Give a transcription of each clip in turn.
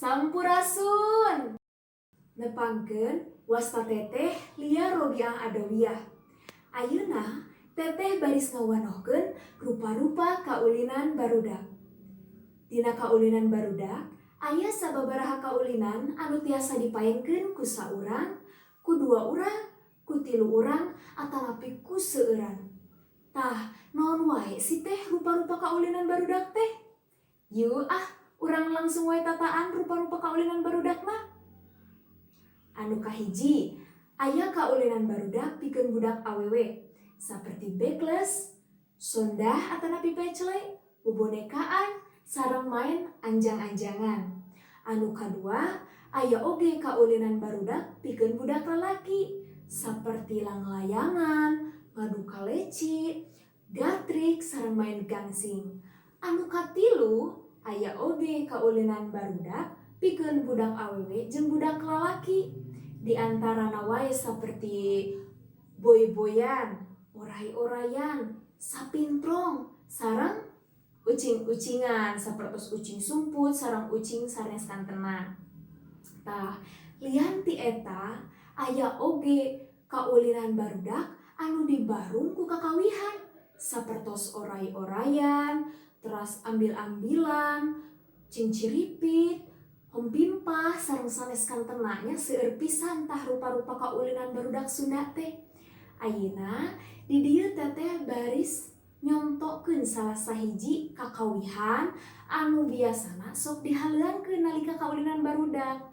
Sampurasun. Nepangkeun, wasta Teteh Lia Robiah Adawiyah. Ayeuna Teteh baris ngawanohkeun rupa-rupa kaulinan barudak. Dina kaulinan barudak aya sababaraha kaulinan anu tiasa dipaenkeun ku saurang, ku dua urang, ku tilu urang, atanapi ku seueuran. Tah, naon wae sih teh rupa-rupa kaulinan barudak teh? Yuk ah, urang langsung wae tataan rupa-rupa kaulinan barudakna. Anu kahiji, aya kaulinan barudak pikeun budak awewe saperti bekles, sondah atanapi pecle, bobonekaan, sareng main anjang-anjangan. Anu kadua, aya oge kaulinan barudak pikeun budak lalaki saperti langlayangan, ngadu kaleci, gatrik, sareng main gangsing. Anu katilu, aya oge kaulinan barudak pikeun budak awewe jeung budak lalaki. Di antarana wae saperti boy-boyan, oray-orayan, sapintrong, sareng ucing-ucingan sapertos ucing sumput sareng ucing sanes kantena. Tah, lian ti eta aya oge kaulinan barudak anu dibarung ku kakawihan sapertos oray-orayan, teras ambil-ambilan, cingciripit, hompimpah, sareng sanes kantena nya. Seueur pisan tah rupa-rupa kaulinan barudak Sunda teh. Ayeuna di dieu Teteh baris nyontokeun salah sahiji kakawihan anu biasana sok dihaleuangkeun nalika kaulinan barudak.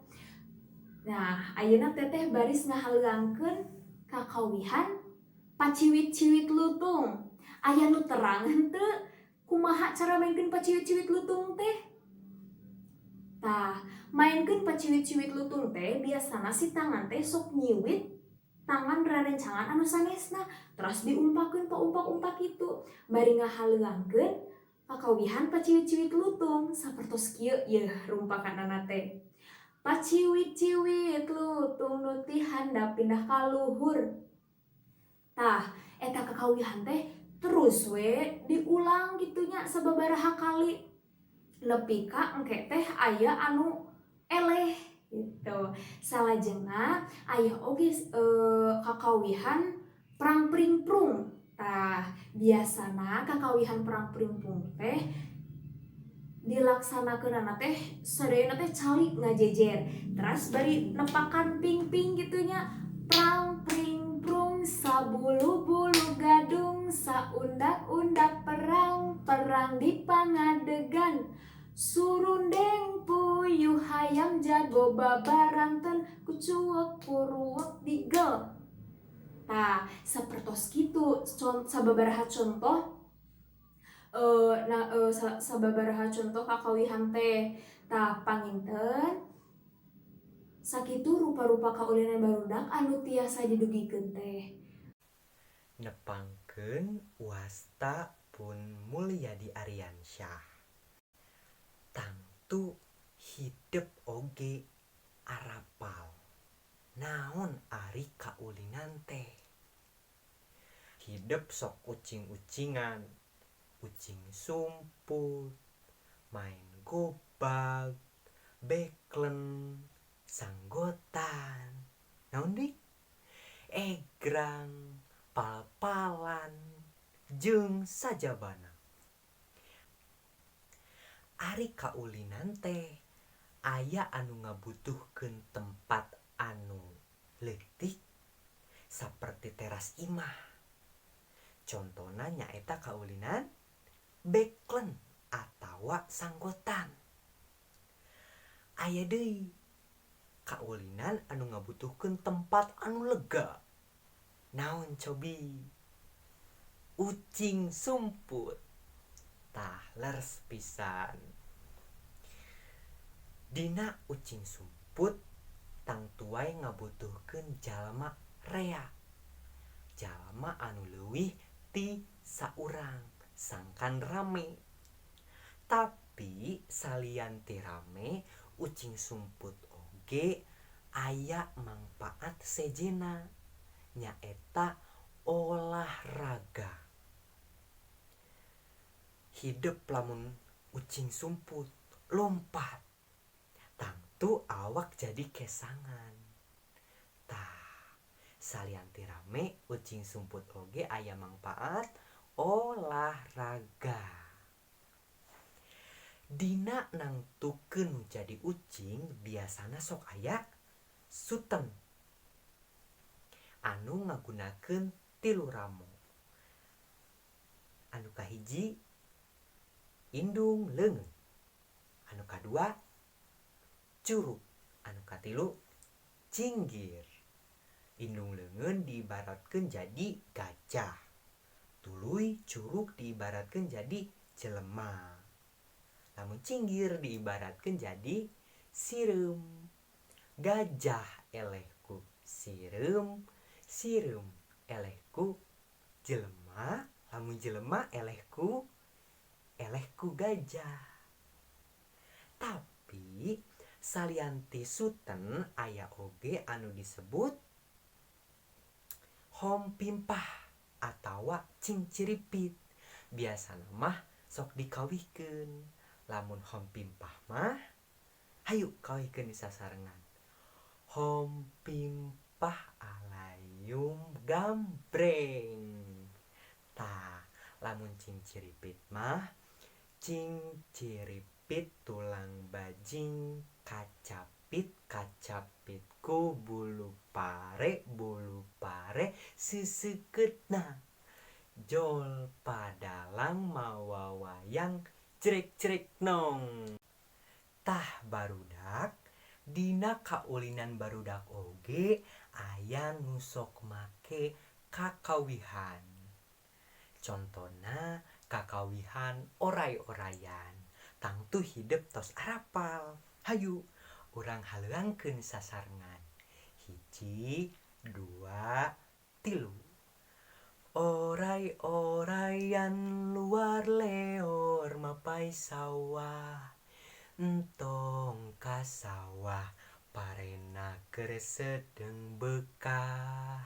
Nah, ayeuna Teteh baris ngahaleuangkeun kakawihan paciwit-ciwit lutung. Aya nu terang henteu kumaha cara mainkeun paciwit-ciwit lutung teh? Tah, mainkeun paciwit-ciwit lutung teh biasana si tangan teh sok nyiwit tangan rerencangan anu sanesna, terus diumpakeun paumpak-umpak kitu bari ngahaleuangkeun kakawihan paciwit-ciwit lutung sapertos kieu yeuh rumpakanana teh: "Paciwit-ciwit lutung, nu ti handap pindah ka luhur." Tah, eta kakawihan teh terus we diulang kitu nya sababaraha kali nepi ka engke teh aya anu eleh gitu. Salajengna aya oge kakawihan prang pring prung. Tah, biasana kakawihan prang pring prung teh dilaksanakeunana teh sadayana teh calik ngajejer, teras bari nepakan ping-ping kitu nya: "Prang pring prung, sabulu-bulu gadung, saundak-undak perang perang di pangadegan, surundeng puyuh hayam jago babaranten, kucuok kuruwek digel." Tah, sapertos kitu sababaraha contoh nah sababaraha contoh kakawihan teh. Tah, panginten sakitu rupa-rupa kaulinan barudak anu tiasa didugikeun teh. Nepangkeun, wasta pun Mulyadi Ariansyah. Tangtu hidep oge arapal naon ari kaulinan teh. Hidep sok ucing-ucingan, ucing sumput, main gobag, beklen, sanggotan, naon deui, egrang, pal-palan, jeung sajabana. Ari kaulinan teh aya anu ngabutuhkeun tempat anu leutik saperti teras imah, contona nyaeta kaulinan beklen atawa sanggotan. Aya deui kaulinan anu ngabutuhkeun tempat anu lega, naon cobi? Ucing sumput. Tah, leres pisan. Dina ucing sumput tangtu wae ngabutuhkeun jalma rea, jalma anu leuwih ti saurang sangkan rame. Tapi salian ti rame, ucing sumput oge aya mangpaat sejenna, nyaeta olahraga. Hidep lamun ucing sumput lompat. Tangtu awak jadi kesangan. Tah, salian ti rame ucing sumput oge aya mangpaat olahraga. Dina nangtukeun nu jadi ucing biasana sok aya suten anu ngagunakeun tilu ramo. Anu kahiji indung leungeun, anu kadua curug, anu katilu cinggir. Indung leungeun diibaratkeun jadi gajah, tuluy curug diibaratkeun jadi jelema, lamun cinggir diibaratkeun jadi sireum. Gajah elehku sireum, sireum elehku jelema, lamun jelema elehku gajah. Tapi salian ti suten aya oge anu disebut hompimpah atawa cingciripit. Biasana mah sok dikawihkeun. Lamun hompimpah mah hayu kawihkeun di sasarengan. Hompimpah alayum gambreng. Tah, lamun cingciripit mah cingciripit tulang bajing kacapit kacapitku bulu pare seuseuketna jol padalang mawa wayang jrek-jrek nong. Tah barudak, dina kaulinan barudak oge aya nu sok make kakawihan. Contona kakawihan oray-orayan. Tangtu hidep tos arapal. Hayu urang haleuangkeun sasarengan. 1, 2, 3. Oray-orayan luar leor mapai sawah, entong ka sawah parena keur sedeung bekah.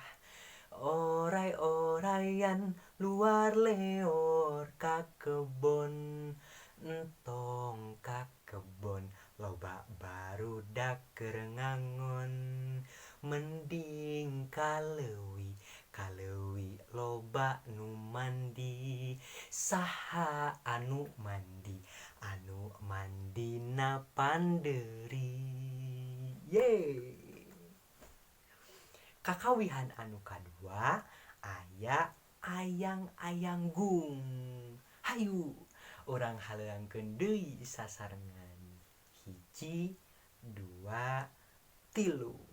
Oray-orayan luar leor ka kebon, entong ka kebon loba barudak keur ngangon. Mending ka leuwi, ka leuwi loba nu mandi. Saha anu mandi, anu mandina pandeuri. Ye. Kakawihan anu kadua aya ayang-ayang gung. Hayu urang haleuangkeun deui sasarengan. 1, 2, 3.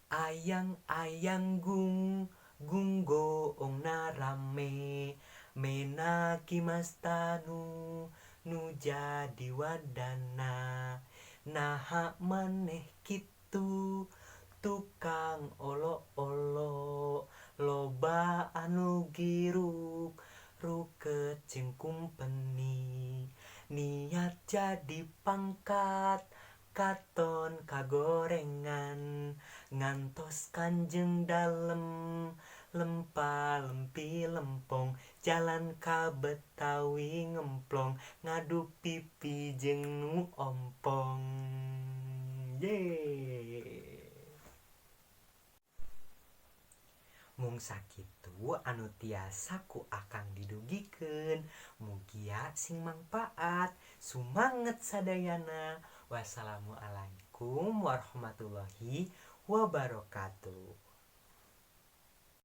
Ayang-ayang gung, gung goongna rame, menaki mastanu nu jadi wadana. Naha maneh kitu tukang olo-olo, loba anu giruk ruket jeung kumpeni. Niat jadi pangkat katon kagorengan, ngantos kanjeng dalem lempa lempi lempong, jalan ka Betawi ngemplong, ngadu pipi jeung nu ompong. Ye. Mung sakitu anu tiasa ku akang didugikeun. Mugia sing mangpaat. Sumanget sadayana. Wassalamualaikum warahmatullahi wabarakatuh.